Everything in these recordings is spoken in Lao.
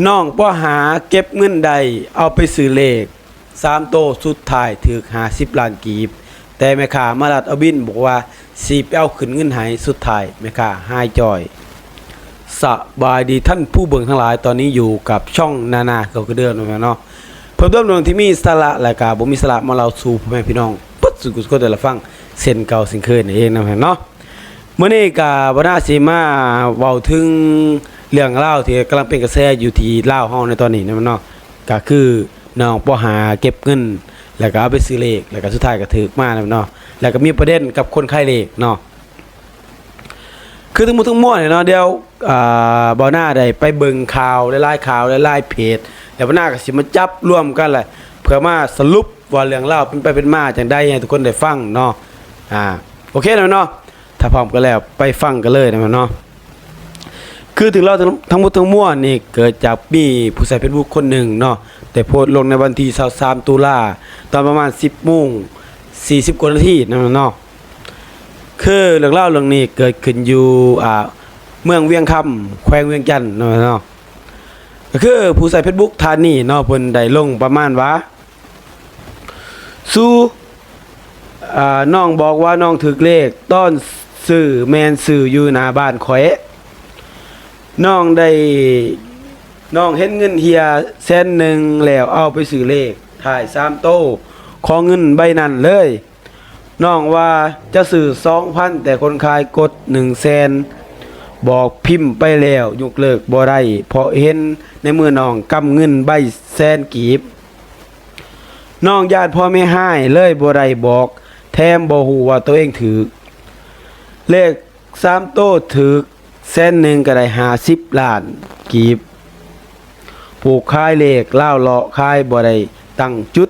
ນ້ອງປໍຫາເກັບເງິນໄດ້ ເອົາໄປຊື້ເລກສາມໂຕ ສຸດທ້າຍຖືກຫ້າສິບລ້ານກີບ, ແຕ່ແມ່ຄ້າມາລັດເອົາບິນ ບອກວ່າຊິໄປເອົາຂຶ້ນເງິນໃຫ້, ສຸດທ້າຍແມ່ຄ້າຫາຍຈ້ອຍ. ສະບາຍດີທ່ານຜູ້ເບິ່ງທັງຫຼາຍ, ຕອນນີ້ຢູ່ກັບຊ່ອງນານາເຂົາຄືເດີມເນາະ. ເພີ່ມເຕີມເລື່ອງທີ່ມີສາລະ ແລະກະບໍ່ມີສາລະ ມາເລົ່າສູ່ພໍ່ແມ່ພີ່ນ້ອງເບິດສູ່ຜູ້ສູ່ຄົນໄດ້ຮັບຟັງ ເຊັ່ນເກົ່າເຊັ່ນເຄີຍນັ້ນເອງນະເນາະ. ມື້ນີ້ກະບ່າວນາຊິມາເວົ້າເຖິງເລື່ອງລາວທີ່ກຳລັງເປັນກະແສຢູ່ທີ່ລາວເຮົາໃນຕອນນີ້ນະເນາະ, ກະຄືນ້ອງປໍຫາເກັບເງິນ ແລ້ວກະເອົາໄປຊື້ເລກ ແລ້ວກະສຸດທ້າຍກະຖືກມານະເນາະ, ແລ້ວກະມີປະເດັນກັບຄົນຂາຍເລກເນາະ. ຄືທັງໝົດທັງມວນນີ້ເນາະ ດຽວ ອ່າ ບ່າວນາໄດ້ໄປເບິ່ງຂ່າວຫຼາຍໆຂ່າວ ຫຼາຍໆເພຈ ແລ້ວບ່າວນາກະຊິມາຈັບລວມກັນແຫຼະ ເພື່ອມາສະຫຼຸບວ່າເລື່ອງລາວເປັນໄປເປັນມາຈັ່ງໃດ ໃຫ້ທຸກຄົນໄດ້ຟັງເນາະ. ອ່າ ໂອເຄແລ້ວເນາະ, ຖ້າພ້ອມກັນແລ້ວໄປຟັງກັນເລີຍນະເນາະ. ຄືເລື່ອງລາວທັງ ທັງໝົດທັງມວນນີ້ ເກີດຈາກມີຜູ້ໃຊ້ເຟສບຸກຄົນໜຶ່ງເນາະ ໄດ້ໂພສລົງໃນວັນທີຊາວສາມຕຸລາ ຕອນປະມານສິບໂມງສີ່ສິບກວ່ານາທີນະເນາະ. ຄືເລື່ອງລາວເລື່ອງນີ້ເກີດຂຶ້ນຢູ່ ອ່າ ເມືອງວຽງຄຳ ແຂວງວຽງຈັນເນາະ. ກະຄືຜູ້ໃຊ້ເຟສບຸກທ່ານນີ້ເນາະ ເພິ່ນໄດ້ລົງປະມານວ່າ ສູ່ ອ່າ ນ້ອງບອກວ່ານ້ອງຖືກເລກ ຕອນຊື້ແມ່ນຊື້ຢູ່ໜ້າບ້ານຂ້ອຍ. ນ້ອງໄດ້ ນ້ອງເຫັນເງິນເຮຍແສນໜຶ່ງ ແລ້ວເອົາໄປຊື້ເລກທ້າຍສາມໂຕ ຂໍເງິນໃບນັ້ນເລີຍ. ນ້ອງວ່າຈະຊື້ສອງພັນ ແຕ່ຄົນຂາຍກົດໜຶ່ງແສນ ບອກພິມໄປແລ້ວຍົກເລີກບໍ່ໄດ້ ເພາະເຫັນໃນມືນ້ອງກຳເງິນໃບແສນກີບ. ນ້ອງຢ້ານພໍ່ແມ່ຮ້າຍ ເລີຍບໍ່ໄດ້ບອກ ແຖມບໍ່ຮູ້ວ່າໂຕເອງຖືກເລກສາມໂຕ ຖືກແສນໜຶ່ງກະໄດ້ຫ້າສິບລ້ານກີບ. ຜູ້ຂາຍເລກລາວເລາະຂາຍບໍ່ໄດ້ຕັ້ງຈຸດ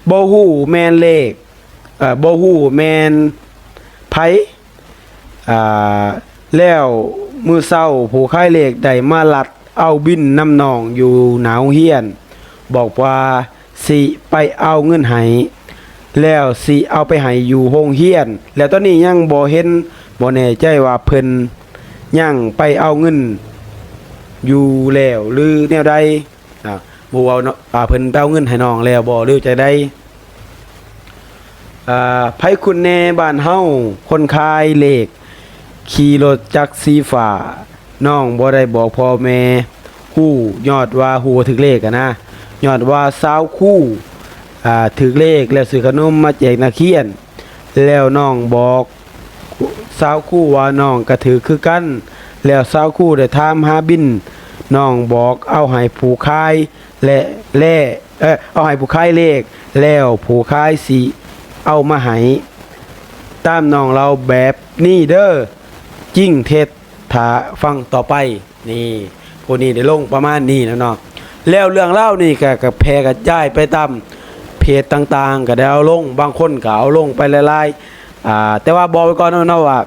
ບໍ່ຮູ້ແມ່ນເລກ ເອີ ບໍ່ຮູ້ແມ່ນໃຜ ອ່າ ແລ້ວມື້ເຊົ້າຜູ້ຂາຍເລກໄດ້ມາລັດເອົາບິນນຳນ້ອງຢູ່ໜ້າໂຮງຮຽນ ບອກວ່າຊິໄປເອົາເງິນໃຫ້ ແລ້ວຊິເອົາໄປໃຫ້ຢູ່ໂຮງຮຽນ ແລ້ວຕອນນີ້ຍັງບໍ່ເຫັນ ບໍ່ແນ່ໃຈວ່າເພິ່ນຍັງໄປເອົາເງິນຢູ່ແລ້ວຫຼືແນວໃດ. ອ່າ ບໍ່ເວົ້າເນາະ ອ່າ ເພິ່ນໄປເອົາເງິນໃຫ້ນ້ອງແລ້ວບໍ່ ຫຼືຈັ່ງໃດ? ອ່າ ໃຜຄຸນແດ່ບ້ານເຮົາ ຄົນຂາຍເລກຂີ່ລົດຈັກສີຟ້າ. ນ້ອງບໍ່ໄດ້ບອກພໍ່ແມ່ຮູ້ ຍ້ອນວ່າຮູ້ວ່າຖືກເລກຫັ້ນນະ ຍ້ອນວ່າສາວຄູ ອ່າ ຖືກເລກ ແລ້ວຊື້ຂະໜົມມາແຈກນັກຮຽນ ແລ້ວນ້ອງບອກສາວຄູວ່ານ້ອງກະຖືກຄືກັນ ແລ້ວສາວຄູໄດ້ຖາມຫາບິນ ນ້ອງບອກເອົາໃຫ້ຜູ້ຂາຍ ແລະ ແລະ ເອີ ເອົາໃຫ້ຜູ້ຂາຍເລກ ແລ້ວຜູ້ຂາຍຊິເອົາມາໃຫ້ ຕາມນ້ອງເລົ່າແບບນີ້ເດີ. ຈິງເທັດ ຖ້າຟັງຕໍ່ໄປ. ນີ້ ຜູ້ນີ້ໄດ້ລົງປະມານນີ້ແລ້ວເນາະ ແລ້ວເລື່ອງລາວນີ້ກະ ກະແຜ່ກະຈາຍໄປຕາມເພຈຕ່າງໆ ກະໄດ້ເອົາລົງ ບາງຄົນກະເອົາລົງໄປຫຼາຍໆ ອ່າ ແຕ່ວ່າບອກໄວ້ກ່ອນເນາະວ່າ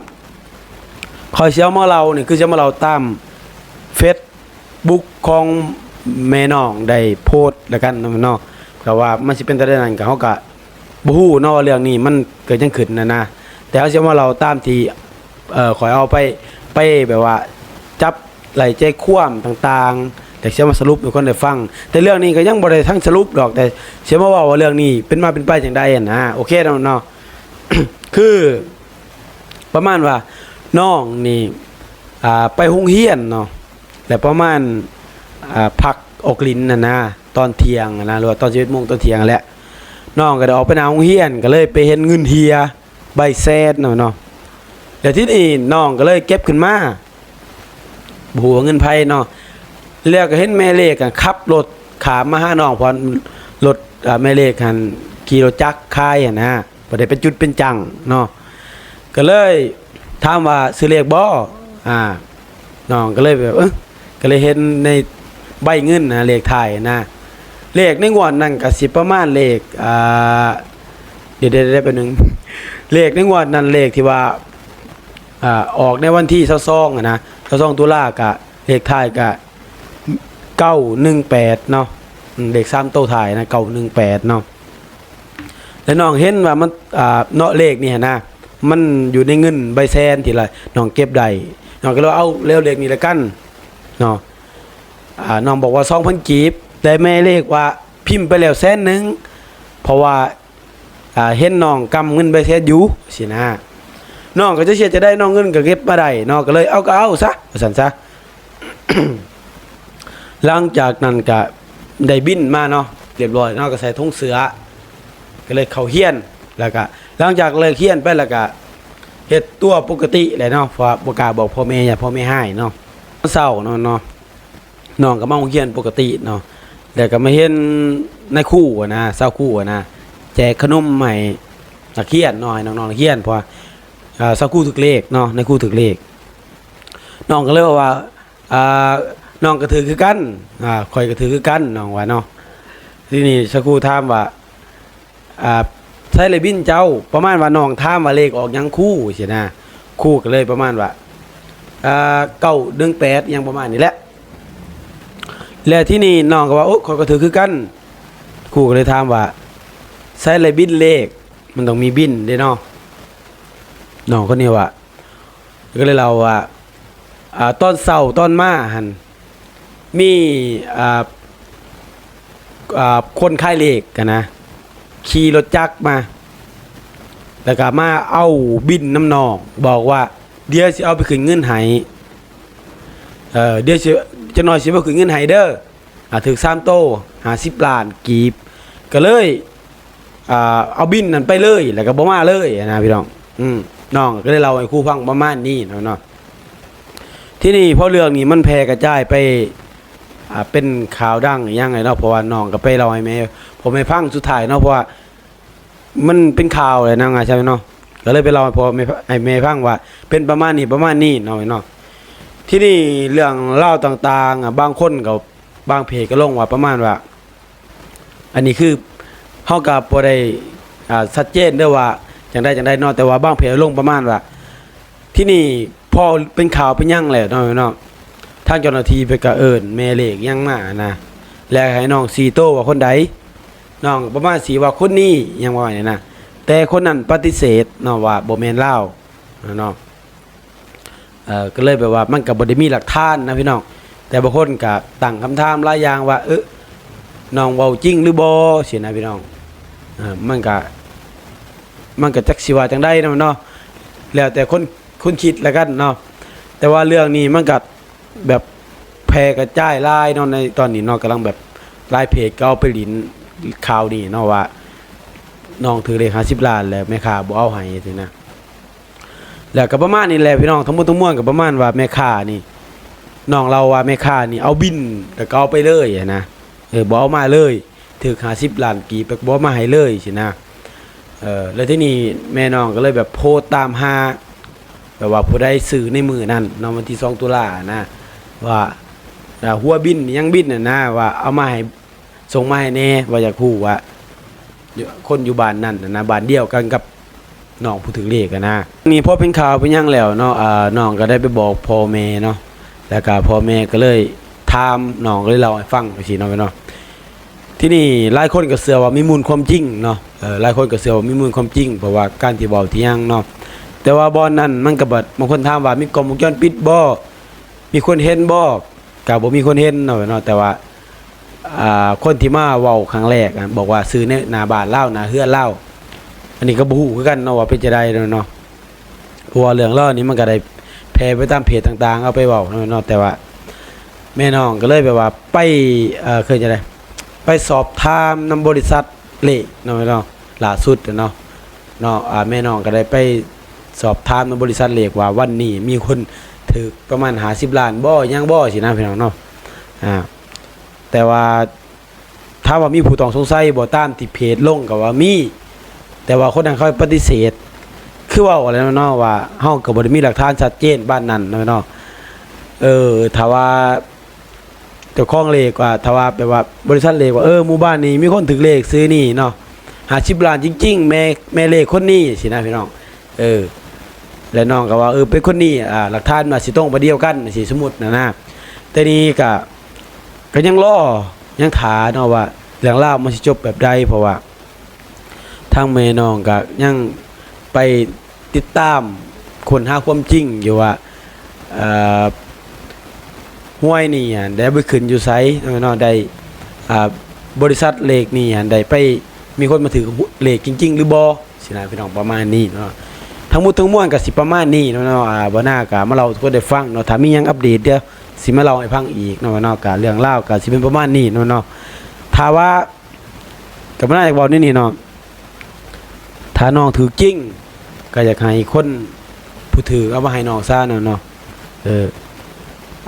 ຂ້ອຍຊິເອົາມາເລົ່ານີ້ ຄືຊິເອົາມາເລົ່າຕາມເຟສບຸກຂອງແມ່ນ້ອງໄດ້ໂພສແລ້ວກັນເນາະ ກະວ່າມັນຊິເປັນຕາໃດນັ້ນ ກະເຮົາກະບໍ່ຮູ້ເນາະວ່າເລື່ອງນີ້ມັນເກີດຫຍັງຂຶ້ນຫັ້ນນະ ແຕ່ເຮົາຊິເອົາມາເລົ່າຕາມທີ່ ເອີ ຂ້ອຍເອົາໄປ ໄປແບບວ່າຈັບໄລ່ໃຈຄວາມຕ່າງໆ ແຕ່ຊິເອົາມາສະຫຼຸບໃຫ້ຄົນໄດ້ຟັງ ແຕ່ເລື່ອງນີ້ກະຍັງບໍ່ໄດ້ທັນສະຫຼຸບດອກ ແຕ່ຊິເອົາມາເວົ້າວ່າເລື່ອງນີ້ເປັນມາເປັນໄປຈັ່ງໃດຫັ້ນນະ. ໂອເຄເນາະ ຄື ປະມານວ່ານ້ອງນີ້ ອ່າ ໄປໂຮງຮຽນເນາະ ແລ້ວປະມານ ອ່າ ພັກອອກຫຼິ້ນຫັ້ນນະ ຕອນທ່ຽງຫັ້ນນະ ຫຼືວ່າຕອນສິບເອັດໂມງຕອນທ່ຽງຫັ້ນແຫຼະ ນ້ອງກະໄດ້ອອກໄປໜ້າໂຮງຮຽນ ກະເລີຍໄປເຫັນເງິນເຮຍໃບແສນເນາະ ແລ້ວທີນີ້ນ້ອງກະເລີຍເກັບຂຶ້ນມາ ບໍ່ຮູ້ວ່າເງິນໃຜເນາະ ແລ້ວກະເຫັນແມ່ເລກກະຂັບລົດຂ້າມມາຫານ້ອງ ເພາະລົດ ອ່າ ແມ່ເລກຫັ້ນຂີ່ລົດຈັກຂາຍຫັ້ນນະ ບໍ່ໄດ້ເປັນຈຸດເປັນຈັງເນາະ ກະເລີຍຖາມວ່າຊື້ເລກບໍ່? ອ່າ ນ້ອງກະເລີຍແບບ ເອີ ກະເລີຍເຫັນໃນໃບເງິນນະ ເລກທ້າຍນະ ເລກໃນງວດນັ້ນກະຊິປະມານເລກ ອ່າ ດຽວໆ ແປັບໜຶ່ງ ເລກໃນງວດນັ້ນ ເລກທີ່ວ່າ ອ່າ ອອກໃນວັນທີຊາວສອງຫັ້ນນະ ຊາວສອງຕຸລາ ກະເລກທ້າຍກະເກົ້າໜຶ່ງແປດເນາະ ເລກສາມໂຕທ້າຍນະ ເກົ້າໜຶ່ງແປດເນາະ. ແລ້ວນ້ອງເຫັນວ່າມັນ ອ່າ ເນາະ ເລກນີ້ຫັ້ນນະ ມັນຢູ່ໃນເງິນໃບແສນທີ່ລະ ນ້ອງເກັບໄດ້ ນ້ອງກະເລີຍວ່າ ເອົາ ແລ້ວເລກນີ້ລະກັນເນາະ. ອ່າ ນ້ອງບອກວ່າສອງພັນກີບ ແຕ່ແມ່ເລກວ່າພິມໄປແລ້ວແສນໜຶ່ງ ເພາະວ່າ ອ່າ ເຫັນນ້ອງກຳເງິນໃບເສັດຢູ່ຊີ້ນະ. ນ້ອງກໍຈະເສຍໃຈໄດ້ ນ້ອງເງິນກໍເກັບມາໄດ້ເນາະ ກໍເລີຍເອົາກໍເອົາຊະ ວ່າຊັ້ນຊະ. ຫຼັງຈາກນັ້ນກໍໄດ້ບິນມາເນາະ ຮຽບຮ້ອຍເນາະ ກໍໃສ່ຖົງເສື້ອ ກໍເລີຍເຂົ້າຮຽນ. ແລ້ວກໍຫຼັງຈາກເລີກຮຽນໄປ ແລ້ວກໍເຮັດຕົວປົກກະຕິແຫຼະເນາະ ເພາະວ່າບໍ່ກ້າບອກພໍ່ແມ່ ຢ້ານພໍ່ແມ່ຮ້າຍເນາະ. ເຊົ້າເນາະ ເນາະ ນ້ອງກໍມາໂຮງຮຽນປົກກະຕິເນາະ ແລ້ວກໍມາເຫັນນາຍຄູຫັ້ນນະ ຊາວຄູຫັ້ນນະ ແຈກຂະໜົມໃຫ້ນັກຮຽນເນາະ ໃຫ້ນ້ອງໆນັກຮຽນ ເພາະວ່າ ເອີ ຊາວຄູຖືກເລກເນາະ ນາຍຄູຖືກເລກ. ນ້ອງກໍເລີຍເວົ້າວ່າ ອ່າ ນ້ອງກໍຖືກຄືກັນ ອ່າ ຂ້ອຍກໍຖືກຄືກັນ ນ້ອງວ່າເນາະ. ທີນີ້ຊາວຄູຖາມວ່າ ອ່າ ໃສລະບິນເຈົ້າ ປະມານວ່ານ້ອງຖາມວ່າເລກອອກຫຍັງຄູຊີ້ນະ. ຄູກໍເລີຍປະມານວ່າ ອ່າ ເກົ້າໜຶ່ງແປດ ຫຍັງປະມານນີ້ແຫຼະ. ແລ້ວທີນີ້ນ້ອງກໍວ່າ ໂອ້ ຂ້ອຍກໍຖືກຄືກັນ. ຄູກໍເລີຍຖາມວ່າ ໃສລະບິນເລກ ມັນຕ້ອງມີບິນເດ້ເນາະ. ນ້ອງຄົນນີ້ວ່າ ກໍເລີຍເລົ່າວ່າ ອ່າ ຕອນເຊົ້າຕອນມາຫັ້ນ ມີ ອ່າ ອ່າ ຄົນຂາຍເລກຫັ້ນນະ ຂີ່ລົດຈັກມາ ແລ້ວກໍມາເອົາບິນນຳນ້ອງ ບອກວ່າ ດຽວຊິເອົາໄປຂຶ້ນເງິນໃຫ້ ເອີ ດຽວຊິ ຈັກໜ່ອຍຊິເອົາໄປຂຶ້ນເງິນໃຫ້ເດີ ອ່າ ຖືກສາມໂຕ ຫ້າສິບລ້ານກີບ. ກໍເລີຍ ອ່າ ເອົາບິນນັ້ນໄປເລີຍ ແລ້ວກໍບໍ່ມາເລີຍນະພີ່ນ້ອງ. ອືມ ນ້ອງກໍໄດ້ເລົ່າໃຫ້ຄູຟັງປະມານນີ້ເນາະ. ທີນີ້ພໍເລື່ອງນີ້ມັນແຜ່ກະຈາຍໄປ ອ່າ ເປັນຂ່າວດັງອີ່ຫຍັງເນາະ ເພາະວ່ານ້ອງກໍໄປເລົ່າໃຫ້ແມ່ ພໍ່ແມ່ຟັງສຸດທ້າຍເນາະ ເພາະວ່າມັນເປັນຂ່າວແຫຼະນະ ງ່າຍຊະເນາະ ກໍເລີຍໄປເລົ່າໃຫ້ພໍ່ແມ່ ໃຫ້ແມ່ຟັງວ່າເປັນປະມານນີ້ ປະມານນີ້ເນາະ ເນາະ. ທີນີ້ເລື່ອງລາວຕ່າງໆ ອ່າ ບາງຄົນກໍ ບາງເພຈກໍລົງວ່າປະມານວ່າ ອັນນີ້ຄືເຮົາກໍບໍ່ໄດ້ ອ່າ ຊັດເຈນເດີວ່າຈັ່ງໃດຈັ່ງໃດເນາະ ແຕ່ວ່າບາງເພຈລົງປະມານວ່າ ທີນີ້ພໍເປັນຂ່າວເປັນຫຍັງແລ້ວເນາະ ເນາະ ທາງເຈົ້າໜ້າທີ່ເພິ່ນກໍເອີ້ນແມ່ເລກຫຍັງມານະ ແລະໃຫ້ນ້ອງຊີ້ໂຕວ່າຄົນໃດ ນ້ອງປະມານຊີ້ວ່າຄົນນີ້ ຫຍັງປະມານນີ້ນະ ແຕ່ຄົນນັ້ນປະຕິເສດເນາະ ວ່າບໍ່ແມ່ນລາວເນາະ. ເອີ ກໍເລີຍແບບວ່າມັນກໍບໍ່ໄດ້ມີຫຼັກຖານນະພີ່ນ້ອງ ແຕ່ບາງຄົນກໍຕັ້ງຄຳຖາມຫຼາຍຢ່າງວ່າ ເອີ ນ້ອງເວົ້າຈິງຫຼືບໍ່ຊີ້ນະພີ່ນ້ອງ. ເອີ ມັນກໍ ມັນກໍຈັກຊິວ່າຈັ່ງໃດນຳເນາະ ແລ້ວແຕ່ຄົນ ຄົນຄິດລະກັນເນາະ. ແຕ່ວ່າເລື່ອງນີ້ມັນກໍແບບແຜ່ກະຈາຍຫຼາຍເນາະ ໃນຕອນນີ້ເນາະ ກຳລັງແບບຫຼາຍເພຈກໍເອົາໄປຫຼິ້ນຂ່າວນີ້ເນາະ ວ່ານ້ອງຖືກເລກຫ້າສິບລ້ານ ແລ້ວແມ່ຄ້າບໍ່ເອົາໃຫ້ຊີ້ນະ. ແລ້ວກໍປະມານນີ້ແຫຼະພີ່ນ້ອງ ທັງໝົດທັງມວນກໍປະມານວ່າແມ່ຄ້ານີ້ ນ້ອງເລົ່າວ່າແມ່ຄ້ານີ້ເອົາບິນ ແລ້ວກໍເອົາໄປເລີຍຫັ້ນນະ ເອີ ບໍ່ເອົາມາເລີຍ ຖືກຫ້າສິບລ້ານກີບ ແລ້ວກໍບໍ່ເອົາມາໃຫ້ເລີຍຊີ້ນະ. ເອີ ແລ້ວທີນີ້ແມ່ນ້ອງກໍເລີຍແບບໂພສຕາມຫາ ແບບວ່າຜູ້ໃດຊື້ໃນມື້ນັ້ນເນາະ ວັນທີສອງຕຸລານະ ວ່າ ອ່າ ຫົວບິນຫຍັງບິນຫັ້ນນະ ວ່າເອົາມາໃຫ້ ສົ່ງມາໃຫ້ແດ່ ວ່າຢາກຮູ້ວ່າຄົນຢູ່ບ້ານນັ້ນນະ ບ້ານດຽວກັນກັບນ້ອງຜູ້ຖືກເລກຫັ້ນນະ. ນີ້ພໍເປັນຂ່າວເປັນຫຍັງແລ້ວເນາະ ອ່າ ນ້ອງກໍໄດ້ໄປບອກພໍ່ແມ່ເນາະ ແລ້ວກໍພໍ່ແມ່ກໍເລີຍຖາມ ນ້ອງກໍເລີຍເລົ່າໃຫ້ຟັງຈັ່ງຊີ້ເນາະ ເນາະ. ທີນີ້ຫຼາຍຄົນກໍເຊື່ອວ່າມີມູນຄວາມຈິງເນາະ ເອີ ຫຼາຍຄົນກໍເຊື່ອວ່າມີມູນຄວາມຈິງ ເພາະວ່າການທີ່ເວົ້າທີ່ຫຍັງເນາະ ແຕ່ວ່າບ່ອນນັ້ນມັນກໍແບບ ບາງຄົນຖາມວ່າມີກ້ອງວົງຈອນປິດບໍ່ ມີຄົນເຫັນບໍ່ ກໍບໍ່ມີຄົນເຫັນເນາະ ເນາະ ແຕ່ວ່າ ອ່າ ຄົນທີ່ມາເວົ້າຄັ້ງແລກນະ ບອກວ່າຊື້ໃນໜ້າບ້ານລາວ ໜ້າເຮືອນລາວ ອັນນີ້ກໍບໍ່ຮູ້ຄືກັນເນາະວ່າເປັນຈັ່ງໃດເນາະ ເນາະ. ເພາະວ່າເລື່ອງລາວນີ້ມັນກໍໄດ້ແຜ່ໄປຕາມເພຈຕ່າງໆ ເອົາໄປເວົ້າເນາະ ເນາະ ແຕ່ວ່າແມ່ນ້ອງກໍເລີຍແບບວ່າໄປ ເອີ ຄືຈັ່ງໃດ ໄປສອບຖາມນຳບໍລິສັດເລກເນາະ ເນາະ ລ່າສຸດເນາະ ເນາະ ອ່າ ແມ່ນ້ອງກໍໄດ້ໄປສອບຖາມນຳບໍລິສັດເລກວ່າ ວັນນີ້ມີຄົນຖືກປະມານຫ້າສິບລ້ານບໍ່ ຫຍັງບໍ່ ຊີ້ນະພີ່ນ້ອງເນາະ. ອ່າ ແຕ່ວ່າ ຖາມວ່າມີຜູ້ຕ້ອງສົງໄສບໍ່ ຕາມທີ່ເພຈລົງກໍວ່າມີ ແຕ່ວ່າຄົນນັ້ນເຂົາປະຕິເສດ ຄືເວົ້າຫັ້ນແຫຼະເນາະ ວ່າເຮົາກໍບໍ່ໄດ້ມີຫຼັກຖານຊັດເຈນປານນັ້ນເນາະ ເນາະ. ເອີ ຖ້າວ່າເຈົ້າຂອງເລກວ່າ ຖ້າວ່າແບບວ່າບໍລິສັດເລກວ່າ ເອີ ໝູ່ບ້ານນີ້ມີຄົນຖືກເລກຊື່ນີ້ເນາະ ຫ້າສິບລ້ານຈິງໆ ແມ່ ແມ່ເລກຄົນນີ້ຊີ້ນະພີ່ນ້ອງ. ເອີ ແລະນ້ອງກໍວ່າ ເອີ ເປັນຄົນນີ້ ອ່າ ຫຼັກຖານວ່າຊິຕົງປະດຽວກັນ ຊິສົມມຸດນະນະ. ແຕ່ນີ້ກໍ ກໍຍັງລໍ ຍັງຖ້າເນາະວ່າເລື່ອງລາວມັນຊິຈົບແບບໃດ ເພາະວ່າທາງແມ່ນ້ອງກໍຍັງໄປຕິດຕາມຄົ້ນຫາຄວາມຈິງຢູ່ວ່າ ເອີ ແບ ຫວຍນີ້ຫັ້ນໄດ້ໄປຂຶ້ນຢູ່ໃສເນາະ ໄດ້ ອ່າ ບໍລິສັດເລກນີ້ຫັ້ນໄດ້ໄປມີຄົນມາຖືກເລກຈິງໆ ຫຼືບໍ່ ຊີ້ນະພີ່ນ້ອງ ປະມານນີ້ເນາະ. ທັງໝົດທັງມວນກໍຊິປະມານນີ້ເນາະ ອ່າ ບ່າວນາກໍມາເລົ່າສູ່ຄົນໄດ້ຟັງເນາະ. ຖ້າມີຫຍັງອັບເດດ ດຽວຊິມາເລົ່າໃຫ້ຟັງອີກເນາະ ເນາະ. ກໍເລື່ອງລາວກໍຊິເປັນປະມານນີ້ເນາະ ເນາະ. ຖ້າວ່າ ກໍບໍ່ໜ້າຢາກເວົ້າແນວນີ້ເນາະ ຖ້ານ້ອງຖືກຈິງ ກໍຢາກໃຫ້ຄົນຜູ້ຖືກເອົາມາໃຫ້ນ້ອງຊະເນາະ ເນາະ. ເອີ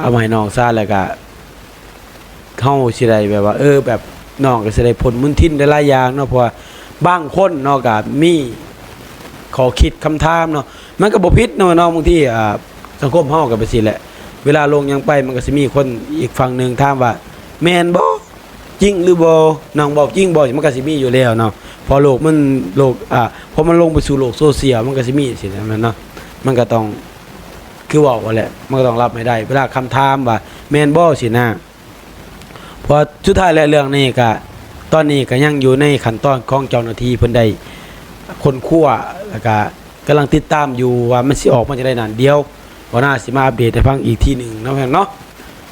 ເອົາມາໃຫ້ນ້ອງຊະ ແລ້ວກໍເຮົາຊິໄດ້ແບບວ່າ ເອີ ແບບນ້ອງກໍຊິໄດ້ພົ້ນມົນທິນໄດ້ຫຼາຍຢ່າງເນາະ. ເພາະວ່າບາງຄົນເນາະ ກໍມີຂໍ້ຄິດຄຳຖາມເນາະ ມັນກໍບໍ່ຜິດເນາະ ເນາະ. ບາງທີ ອ່າ ສັງຄົມເຮົາກໍເປັນຊີ້ແຫຼະ ເວລາລົງຫຍັງໄປ ມັນກໍຊິມີຄົນອີກຝັ່ງໜຶ່ງຖາມວ່າ ແມ່ນບໍ່? ຈິງຫຼືບໍ່? ນ້ອງເວົ້າຈິງບໍ່? ມັນກໍຊິມີຢູ່ແລ້ວເນາະ ເພາະໂລກມັນ ໂລກ ອ່າ ເພາະມັນລົງໄປສູ່ໂລກໂຊຊຽວ ມັນກໍຊິມີຊີ້ນະ ແມ່ນເນາະ. ມັນກໍຕ້ອງ ຄືເວົ້າຫັ້ນແຫຼະ ມັນກໍຕ້ອງຮັບໃຫ້ໄດ້ ເວລາຄຳຖາມວ່າ ແມ່ນບໍ່? ຊີ້ນະ. ເພາະວ່າສຸດທ້າຍແລ້ວເລື່ອງນີ້ກໍ ຕອນນີ້ກໍຍັງຢູ່ໃນຂັ້ນຕອນຂອງເຈົ້າໜ້າທີ່ເພິ່ນໄດ້ຄົ້ນຄວ້າ ແລ້ວກໍກຳລັງຕິດຕາມຢູ່ວ່າມັນຊິອອກມາຈັ່ງໃດນັ້ນ. ດຽວບ່າວນາຊິມາອັບເດດໃຫ້ຟັງອີກທີໜຶ່ງເນາະ ເນາະ.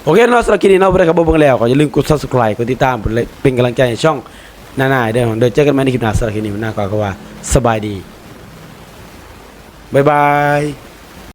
ໂອເຄເນາະ ສຳລັບຄລິບນີ້ເນາະ ຜູ້ໃດເຂົ້າມາເບິ່ງແລ້ວກໍຢ່າລືມກົດ Subscribe ກົດຕິດຕາມ ເພື່ອເປັນກຳລັງໃຈໃຫ້ຊ່ອງນານາເດີ. ເດີ ເຈີກັນໃໝ່ໃນຄລິບໜ້າ. ສຳລັບຄລິບນີ້ ນາກໍວ່າສະບາຍດີ ບາຍບາຍ.